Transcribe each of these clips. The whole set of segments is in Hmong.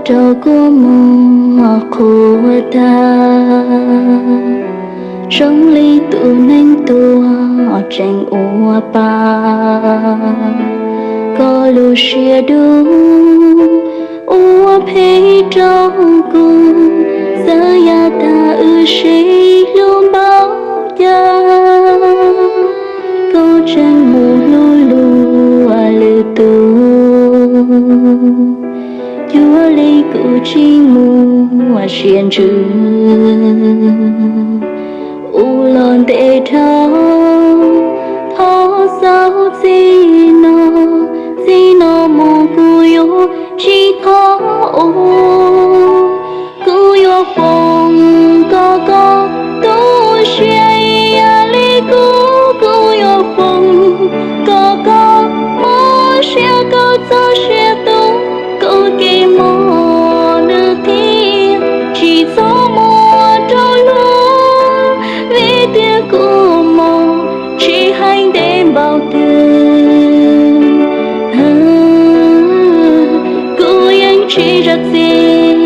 rau kua muag qhuav tag, zoo li tus neeg tuag tseem ua pa. Koj lub siab dub ua phem rau kuv, txawm yav tag wb sib hlub npaum cas, koj tseem mus hlub lwm tus, cuag li kuv tsis muaj siab ntsws. Ua los ntev dhau, thov xaus txij no, txij no mus kuv yuav tsis thov ua. Kuv yuav foom kom koj tu siab ib yam li kuv, kuv yuav foom kom koj mob siab, koj txoj sia tu kuv kev mob lwm thiab. Tsis txhob muab rau luag, vim tias kuv mob tsis hais ntev npaum twg, kuv yeej tsis zam txim.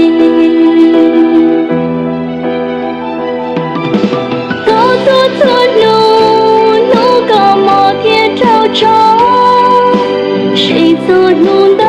Koj tuaj txhua hnub, hnub koj mob thiab raug tso, seb txhua hnub